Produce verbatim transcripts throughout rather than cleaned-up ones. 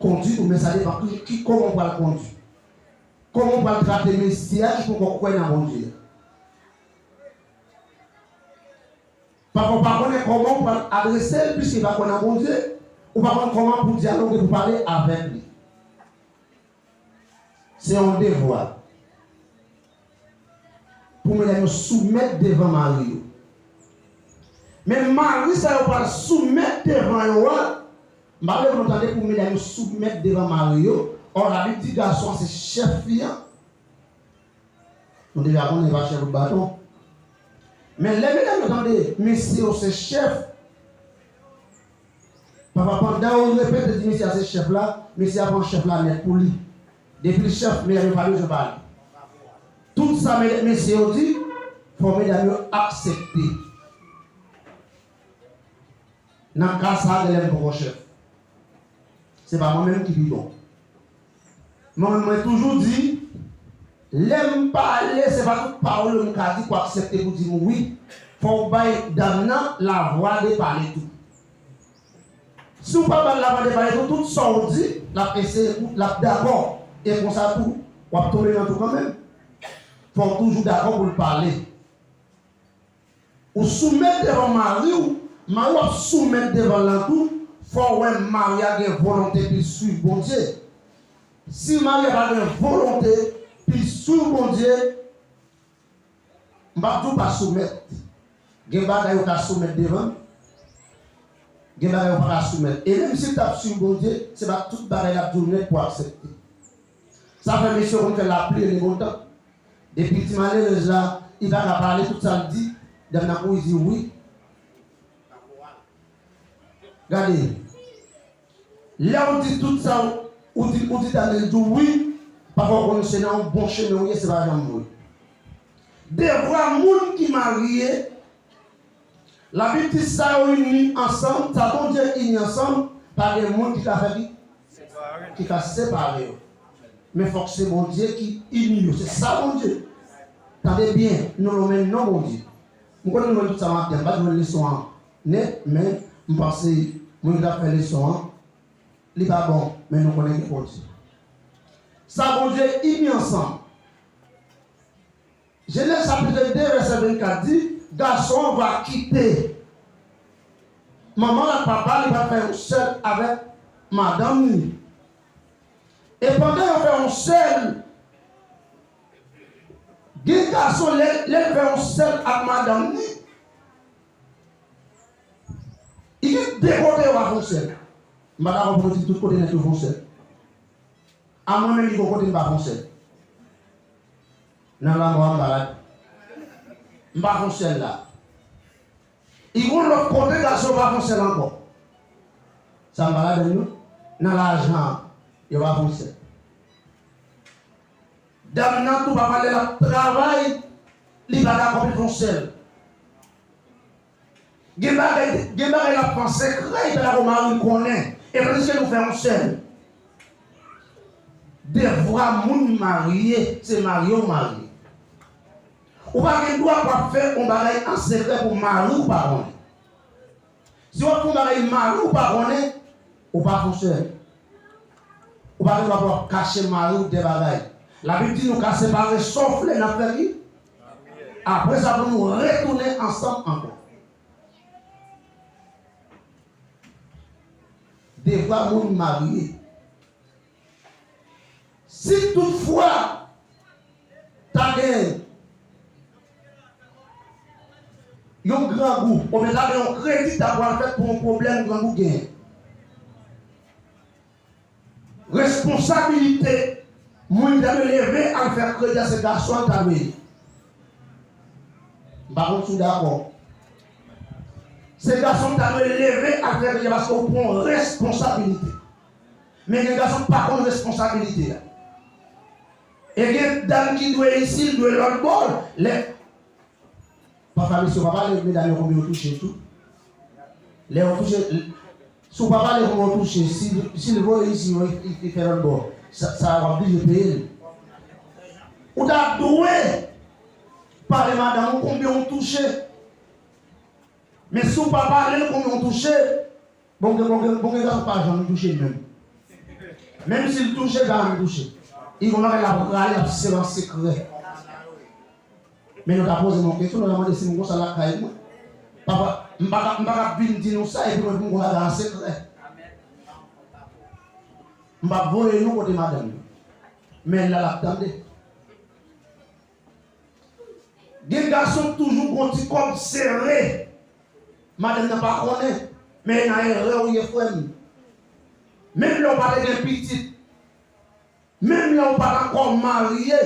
Kondwit ou, men sa depann ki, ki, kòman ou pral kondwi. Kòman ou pral trete mesye a ki poko kwè nan Bondye a. Pafwa ou pa konnen kòman ou pral adrese l, piske li pa kwè nan Bondye, ou pa konn kòman pou dyaloge, pou pale avèk li. Se yon devwa pou medam yo soumèt devan mari yo. Men mari sa yo pral soumèt devan yo a, m pa vle pou nou tande pou medam yo soumèt devan mari yo. Ò, Labib di gason an se chèf fi an. Nou deja konnen pa chèf bout baton. Men lè medam yo tande mesye yo se chèf, pafwa pandan yo repete di mesye a se chèf la, mesye a pran chèf la nèt pou li. Depi l chèf, medam yo pa bezwen pale. Tout sa mesye yo di, fò medam yo aksepte. Nan ka sa a, genlè m poko chèf. Se pa mwen menm ki pi bon. Mwen menm, mwen toujou di, lè m pale, se pa tout pawòl yo m ka di pou aksepte pou di m wi. Fò w bay dam nan lavwa de pale tou. Si w pa ba l lavwa de pale tou, tout sa w di, l ap eseye kout, l ap dakò. E konsa tou, w ap tonbe nan tou kanmenm. Fò w toujou dakò pou l pale. Ou soumèt devan mari w, mari w ap soumèt devan l lan tou, fò w wè mari a gen volonte pou l swiv Bondye. Si mari a pa gen volonte pou l swiv Bondye, m p ap di w pa soumèt. Gen bagay ou ka soumèt devan l, gen bagay ou pa ka soumèt. E menm si l t ap swiv Bondye, se pa tout bagay l ap di w nèt pou w aksepte. Sa fè mesye yo konn fè lapli e le bon tan. Depi ti malerèz la, li pa ka pale, tout sa l di, dam nan kouri di wi. Gade, lè w di tout sa, ou di, ou di dam nan di w wi, pafwa w konnen se nan yon bon chemen w ye, se pa janm vre. Devwa moun ki marye, Labib di sa yo ini ansanm, sa Bondye ini ansanm, pa gen moun ki ka fè ki, ki ka separe yo. Men fòk se Bondye ki ini yo. Se sa Bondye. Tande byen, nou lonmen non Bondye. M konnen nou jwenn tout sa maten, m pa t jwenn leson an nèt, men m panse moun ki t ap fè leson an, li pa bon, men nou konnen gen Bondye. Sa Bondye ini ansanm. Jenèz chapit de vèsè vennkat di, gason an va kite manman l ak papa l, li va fè yon sèl avèk madanm li. E pandan yo fè yon sèl, gen gason lè, lè l fè yon sèl ak madanm li, li gen de kote yo va fè yon sèl. M pa dakò pou nou di tout kote nèt yo fè yon sèl. A mwen menm, li gon kote m pa fè yon sèl. Nan lanmò a m pa ladan. M pa fè yon sèl la. Li gon lòt kote gason pa fè yon sèl ankò. Sa m pa ladan non. Nan lajan an, yo pa fè yon sèl. Dam nan tou, pafwa lè l ap travay, li pa dakò pou l fè yon sèl. Gen bagay, gen bagay l ap fè an sekrè, li pa dakò mari l konnen. E tandiske nou fè yon sèl. Devwa moun marye, se marye w marye. Ou pa gen dwa pou ap fè yon bagay an sekrè pou mari w pa konnen. Si w ap fè yon bagay mari w pa konnen, ou pa fè yon sèl. Ou pa gen dwa pou w ap kache mari w de bagay. Labib di nou ka separe sofle, n ap fè ki? Apre sa, pou nou retounen ansanm ankò. Devwa moun marye. Si toutfwa ta gen yon grangou, oubyen ta gen yon kredi ta pral fèt pou yon pwoblèm grangou genyen, responsabilite moun ki ta dwe leve al fè kredi a se gason an ta dwe ye. M pa konn si w dakò. Se gason ki ta dwe leve al fè kredi a paske ou pran yon responsabilite. Men gen gason ki pa konn responsabilite a. E gen dam ki dwe isi, l dwe lòt bò. Lè Pafwa mesye yo pa pale, medam yo konbyen yo touche tou. Lè yo touche, si w pa pale konbyen yo touche, si, si l voye isi, yo, li, li fè lòt bò, sa, sa w ap blije peye l. Ou ta dwe pale madanm ou konbyen w touche. Men si w pa pale l konbyen w touche, Bon, gen, bon, gen, bon, gen gason pa janm touche menm. Menm si l touche, l pa janm touche. Li gon bagay l ap rale, l ap sere an sekrè. Men nou ta poze m yon kesyon, nou ta mande si m konsa lakay mwen. Papa, m pa ka, m pa ka vin di nou sa epi mwen pou m gon bagay an sekrè. M p ap voye nou kote madanm nan. Men la l ap tande. Gen gason k toujou gon ti kòb sere. Madanm nan pa konnen. Men nan erè w ye, frè m. Menm lè w pa te gen pitit, menm lè w pa t ankò marye,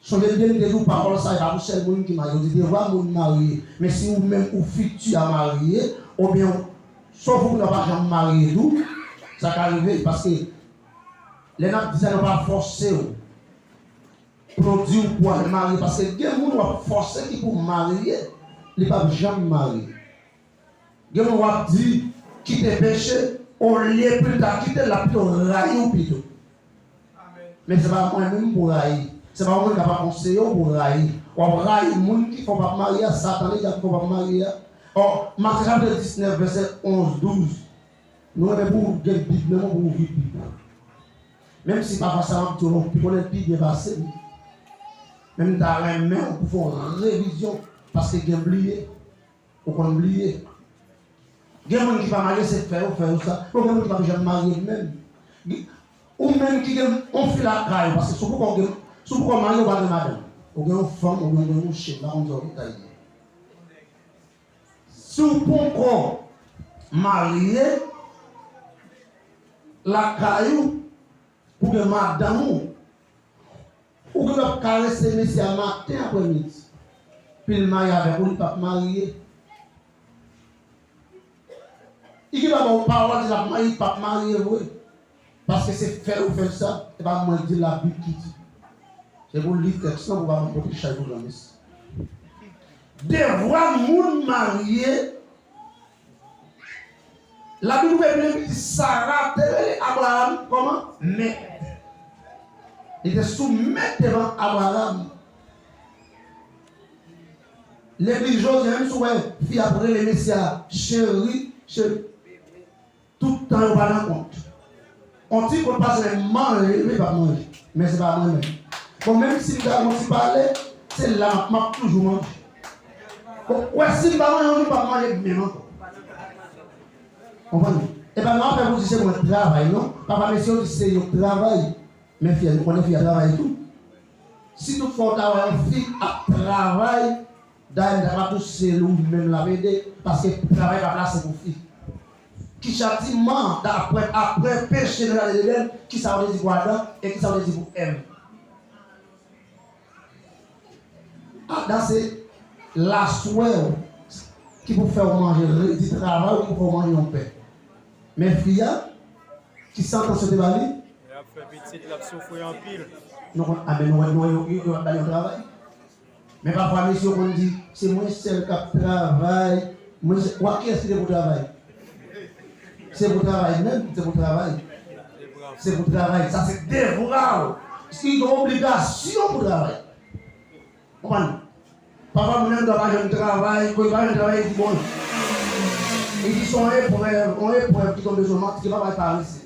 sonje byen m te di w pawòl sa, e pa pou sèl moun ki marye. Yo di devwa moun marye. Men si ou menm ou fiti a marye, oubyen sòf ou nan pa janm marye tou, sa ka rive, paske lè n ap di sa, nou pa fòse w pou nou di w pou al marye, paske gen moun w ap fòse ki pou marye, li p ap janm marye. Gen moun w ap di kite peche, olye pou l ta kite l, l ap pito rayi w pito. Men se pa mwen menm pou rayi. Se pa mwen k ap konseye w pou rayi. W ap rayi moun ki fè w p ap marye a, Satan li ki fè w p ap marye a. Ò, Matye chapit diznèf, vèsè onz, douz. Nou renmen pou w gen Bib nan men w, pou w ouvri Bib la. Menm si pafwa sa m ap di w la, ou pi konnen l pi byen pase m. Men m ta renmen w pou fè yon revizyon, paske gen bliye. Ou konn bliye. Gen moun ki pa marye, se fè yo fè yo sa. Bon, gen moun ki pa janm marye menm. Ou menm ki gen yon fi lakay ou, paske si w poko gen, si w poko marye, ou pa gen madanm. Ou gen yon fanm, ou gen yon mouche, m pa konn sa w ta ye. Si w poko marye, lakay ou, pou gen madanm ou, ou gen dwa karese mesye a maten, aprèmidi. Pi l marye avèk ou, li p ap marye. Li gen dwa ba w pawòl, di l ap marye, li p ap marye vre. Paske se fè yo fè l sa, e pa mwen k di l, Labib ki di. Se pou w li tèks lan, pou w pa ban m pote chay pou granmesi. Devwa moun marye, Labib ouvè Bib li di Sara te rele Abraram kòman? Mèt. Li te soumèt devan Abraram. Legliz jodi a, menm si w wè fi ap rele mesye a cheri, cheri, tout tan yo pa nan kont. On ti kont pase lè m manje, li p ap manje. Men se pa mwen menm. Bon, menm si m ta gon ti pale, se la m ap toujou manje. Bon, ou wè, si m pa manje yon jou, m p ap manje menm ankò. Konprann? E pa nan afè pou di se mwen k travay, non. Papa mesye yo di se yo k travay. Men fi a, nou konnen fi a travay tou. Si tout fwa w ta wè yon fi ap travay, dayè m ta ka tou se li menm l ap ede, paske travay pa plase pou fi. Ki chatiman, daprè, aprè peche nan jaden Edenn, kisa w te di pou Adan e kisa w te di pou Èv? Adan se laswè w ki pou fè w manje redi travay ou ki pou fè w manje yon pen. Men fi a, ki santans yo te ba li? Lè ap fè pitit, l ap soufri anpil. Nou konn, a, men nou wè, nou wè, yo, yo, yo ap ba li yon travay. Men pafwa, mesye yo konn di, se mwen sèl k ap travay. Mwen sèl, w a kiyès ki te pou travay? Se pou travay menm, se pou travay. Se pou travay. Sa se devwa w. Si gen obligasyon pou travay. Konprann? Pafwa moun nan dwa pa janm travay, kon li pa janm travay, li di bon. Li di se yon eprèv, yon eprèv ki tonbe sou manti, ki papa parese.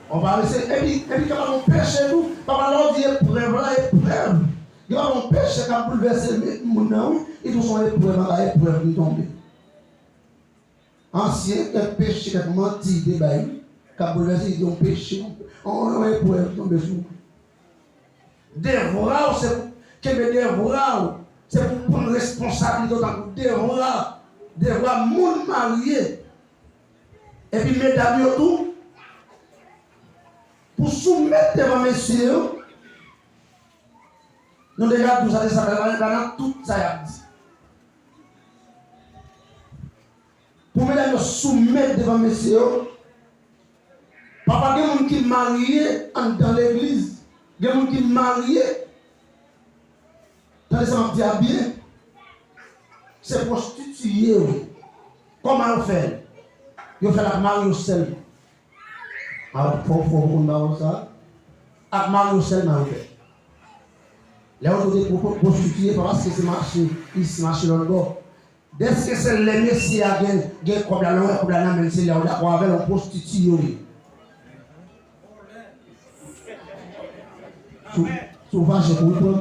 On parese, epi, epi kapab yon peche tou, papa lè w di eprèv la, eprèv. Gen pa yon peche k ap boulvèse men moun nan wi, li di se yon eprèv anba eprèv li tonbe. Ansyen kèk peche, kèk manti li te bay, k ap boulvèse, li di yon peche, yon, yon eprèv tonbe sou ou. Devwa w se pou kenbe devwa w, se pou pran responsablite w tankou devwa, devwa moun marye. Epi medam yo tou, pou soumèt devan mesye yo, nou deja di w sa, se sa, pa nan tout sa y ap di. Pou medam yo soumèt devan mesye yo, pafwa gen moun ki marye anndan legliz, gen moun ki marye, tande sa m ap di a byen, se pwostitiye yo ye. Kòman yo fè l? Yo fè l ak mari yo sèlman. A, fò, fò w konn pawòl sa a. Ak mari yo sèlman yo fè. Lè yo di w te pwo-, pwo-, pwostitiye, pa paske se mache isi, mache lòt bò. Dèske se lè mesye a gen, gen kòb la, lè w wè kòb la nan men l, se lè w dakò avè l, yon pwostitiye w ye. Si w fache pou w pran.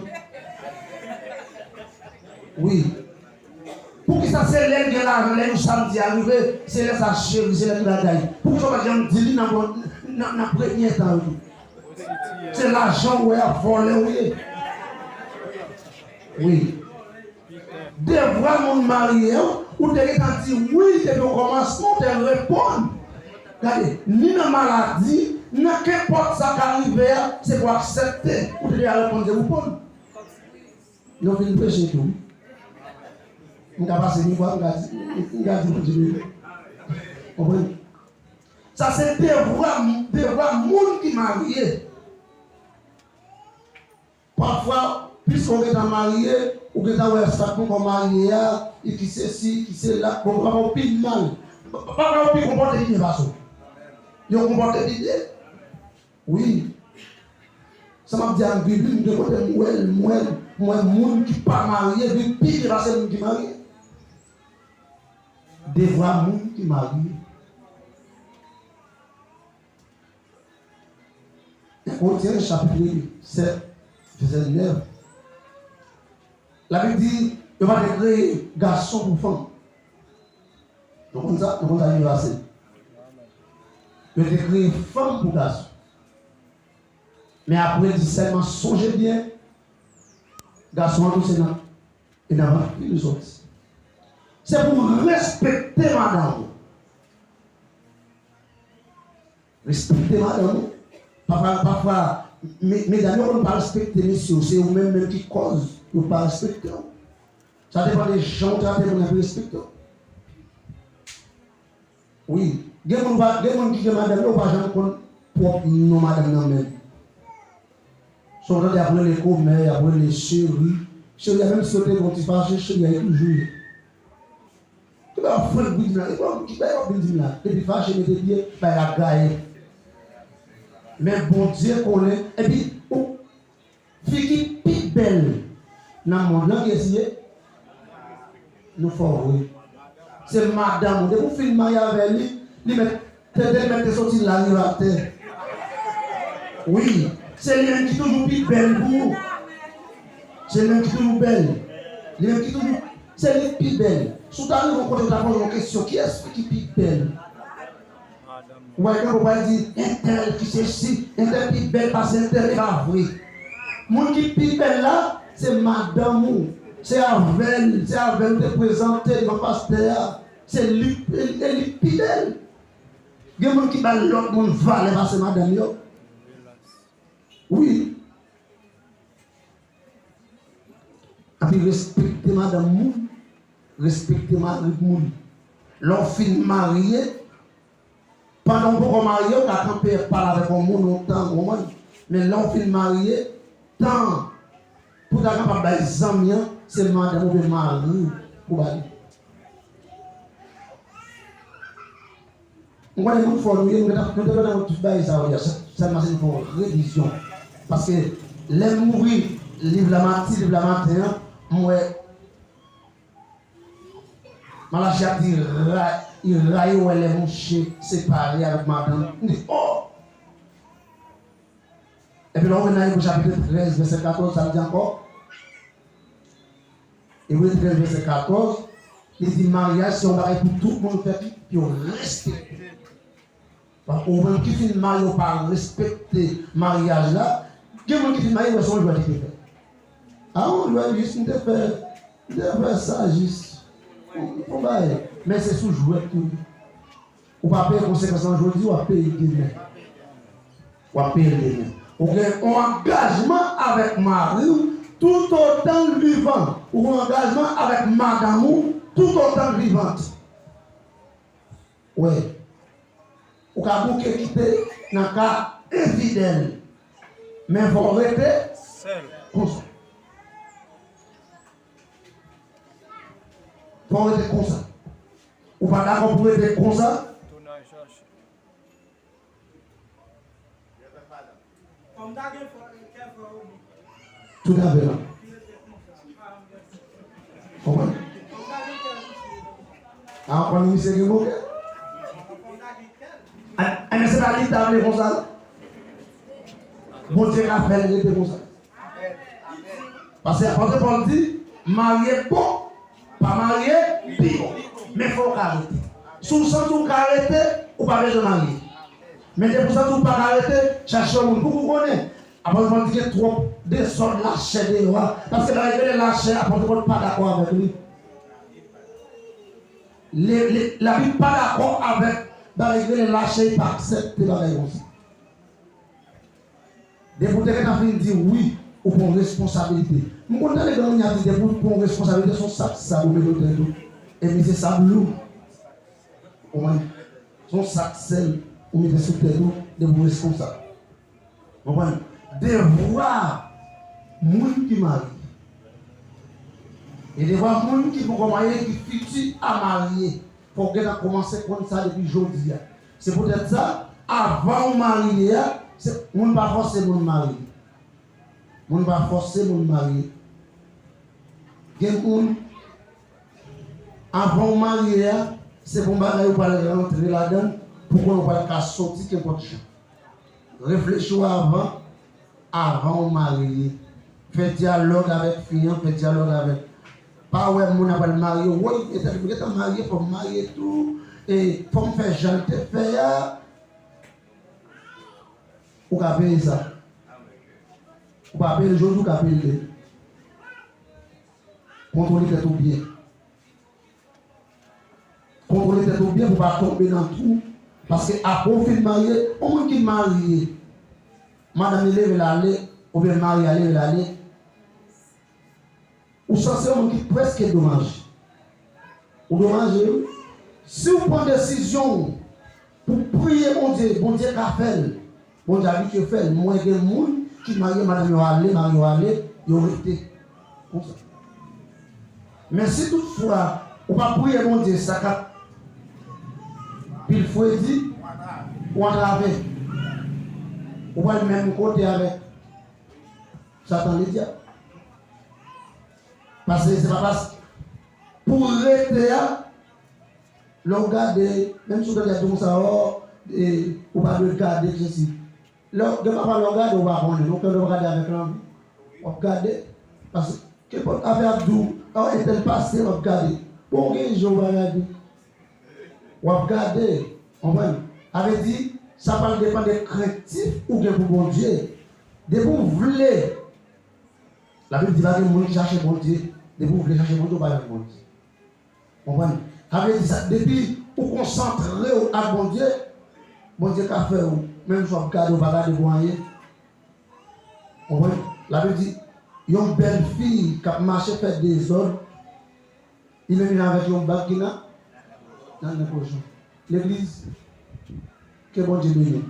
Wi. Poukisa se lè l gen lajan, lè jou samdi a rive, se lè sa cheri, se lè l bagay? Poukisa w pa t janm di li nan, nan, nan premye tan yo? Se lajan w wè a, vòlè w ye. Wi. Devwa moun marye an, ou te gentan di wi depi okòmansman, ou te reponn. Gade, ni nan maladi, nan kenpòt sa ka rive a, se pou aksepte. Ou te deja reponn, se pou ponn. Nou vin preche tou. M ka pase mi vwa, m ka di, m ka di Bondye mèsi. Konprann? Sa se devwa, devwa moun ki marye. Pafwa, piske w gentan marye, ou gentan wè sa k poko marye a, e ki sesi, ki sela, bon, pafwa w pi mal. Pafwa yo pi konpòte pi byen pase w. Yo konpòte pi byen. Wi. Sa m ap di a, m viv li, m gen kote m wè l, m wè l, m wè moun ki pa marye viv pi byen pase moun ki marye. Devwa moun ki marye. Korentyen chapit sèt, vèsè nèf. Labib di, yo pa te kreye gason pou fanm. Nou konn sa, nou konn sa ki pase. Yo te kreye fanm pou gason. Men apre, di sèlman, sonje byen, gason an tou se nan, e nan vant fi li soti. Se pou w respekte madanm ou. Respekte madanm ou. Pafwa, pafwa, me-, medam yo konn pa respekte mesye yo, se ou menm menm ki kòz yo pa respekte w. Sa depann de jan w trate moun nan pou respekte w. Wi, gen moun pa, gen moun ki gen madanm yo, ou pa janm konn pwòp non madanm nan menm. Sa w tande y ap rele kòmè, y ap rele cheri. Cheri a, menm si yo te gon ti fache, cheri a, li toujou ye. Ki bagay w ap fè vin di m la? E bon, ki bagay w ap vin di m la? Depi fache, mete pye, bagay la gaye. Men Bondye konnen, epi ou, fi ki pi bèl nan mond lan, kiyès li ye? Nou fò vre. Se madanm ou. Depi w fin marye avè li, li mèt, tete l mèt te soti la rive atè. Wi, se li menm ki toujou pi bèl pou ou. Se li menm ki toujou bèl. Li menm ki toujou, se li ki pi bèl. Si w ta rive yon kote, w ta poze yon kesyon, kiyès fi ki pi bèl? Ou wè, gen moun pral di, entèl ki sesi, entèl pi bèl pase entèl, e pa vre. Moun ki pi bèl la, se madanm ou. Se avè l, se avè l ou te prezante devan pastè a. Se li, e, e li ki pi bèl. Gen moun ki bay lòt moun valè pase madanm yo. Wi. Epi respekte madanm moun, respekte mari moun. Lè w fin marye, pandan w poko marye, w ka kanpe ap pale avèk yon moun yon tan, w konprann? Men lè w fin marye, tan pou w ta kapab bay zanmi an, se madanm oubyen mari w pou w ba li. M konnen moun fò nou ye, nou te, nou te pandan tout bagay sa yo yè, sèlman se nou fè yon revizyon. Paske lè m ouvri liv la, ti liv la maten an, m wè Malachi ap di, ira, ira yo wè lè mouche separe avèk madanm. M di, oh! Epi lè w wè nan Ebre chapit trèz, vèsè katòz, sa l di ankò? Ebre trèz, vèsè katòz, li di, maryaj se yon bagay pou tout moun fè ki, pou yo respekte. Donk, ou menm ki fin marye, ou pa respekte maryaj la. Gen moun ki fin marye, wè se yon jwèt li te fè. A, yon jwèt, jis m te fè, m te fè sa, jis. Yon, yon bagay. Men se sou jwèt li. Ou pa peye konsekans lan jodi, w ap peye l demen. W ap peye l demen. Ou gen yon angajman avèk mari w toutotan l vivan. Ou gen yon angajman avèk madanm ou toutotan l vivant. Wi. Ou ka bouke kite nan ka enfidèl. Men fò w rete konsa. Fò w rete konsa. Ou pa dakò pou rete konsa? Tout à fait, non. Konprann? A, konn misye gen bon kè. A, a, men se pa li ta vle konsa, non? Bondye ka fè l rete konsa. Paske apot Pòl di, marye bon, pa marye pi bon. Men fò w ka rete. Si w santi w ka rete, ou pa bezwen marye. Men depi w santi w pa ka rete, chache yon moun. Pou ou konnen, apot Pòl di gen twòp dezòd lachè deyò a. Paske bagay ki rele lachè, apot Pòl pa dakò avèk li. Le, le, Labib pa dakò avèk bagay ki rele lachè, li pa aksepte bagay konsa. Depi w te gentan fin di wi, ou pran yon responsabilite. M konn tande gen moun y ap di depi w pran yon responsabilite, se yon sak sab ou mete sou tèt ou. Epi se sab lou. Ou konprann? Se yon sak sèl ou mete sou tèt ou, depi w responsab. Konprann? Devwa moun ki marye. E devwa moun ki poko marye, ki fiti a marye. Fò w gentan kòmanse konn sa depi jodi a. Se poutèt sa, avan w marye a, se, moun pa fòse moun marye. Moun pa fòse moun marye. Gen moun, avan w marye a, se bon bagay ou pral rantre ladan l, pou konnen ou pral ka soti kenpòt jan. Reflechi w avan, avan w marye. Fè dyalòg avèk fi an, fè dyalòg avèk. Pa wè moun ap pral marye, woy, etèl, m gentan marye, fò m marye tou, e fò m fè jan l te fè a. Ou ka peye sa. Ou pa peye l jodi, ou ka peye l demen. Kontwole tèt ou byen. Kontwole tèt ou byen pou w pa tonbe nan twou. Paske apre w fin marye, yon moun ki marye, madanm li leve l ale, oubyen mari a leve l ale, ou sanse yon moun ki prèske domaje. Ou domaje, wi. Si w pran desizyon w pou priye Bondye, Bondye ka fè l. Bondye abitye fè l. Mwen gen moun ki marye, madanm yo ale, mari yo ale, yo rete. Konsa. Men si toutfwa ou pa priye Bondye, sa k ap pil fredi, ou antrave. Ou pral menm kote avèk Satan ledyab. Paske se pa paske pou rete a, lè w gade, menm si w gade tou konsa, ò, e, ou pa dwe gade, sesi. Lè w, gen pafwa lè w gade, ou pa konnen, non, ke lè w gade avèk lanvi, w ap gade. Paske, kenpòt afè ap di w, ò, entèl pase, w ap gade. Bon, gen je w pa gade. W ap gade, konprann? Sa vle di, sa pral depann de krentif ou gen pou Bondye. Depi w vle, Labib di pa gen moun ki chache Bondye. Depi w vle chache Bondye, ou pa jwenn Bondye. Konprann? Sa vle di sa, depi ou konsantre w ak Bondye, Bondye ka fè w, menm si w ap gade, ou pa gade pou anyen. Konprann? Labib di, yon bèl fi k ap mache fè dezòd, li menm li avèk yon bag ki nan, nan, nan poch li. Legliz, ke Bondye beni nou.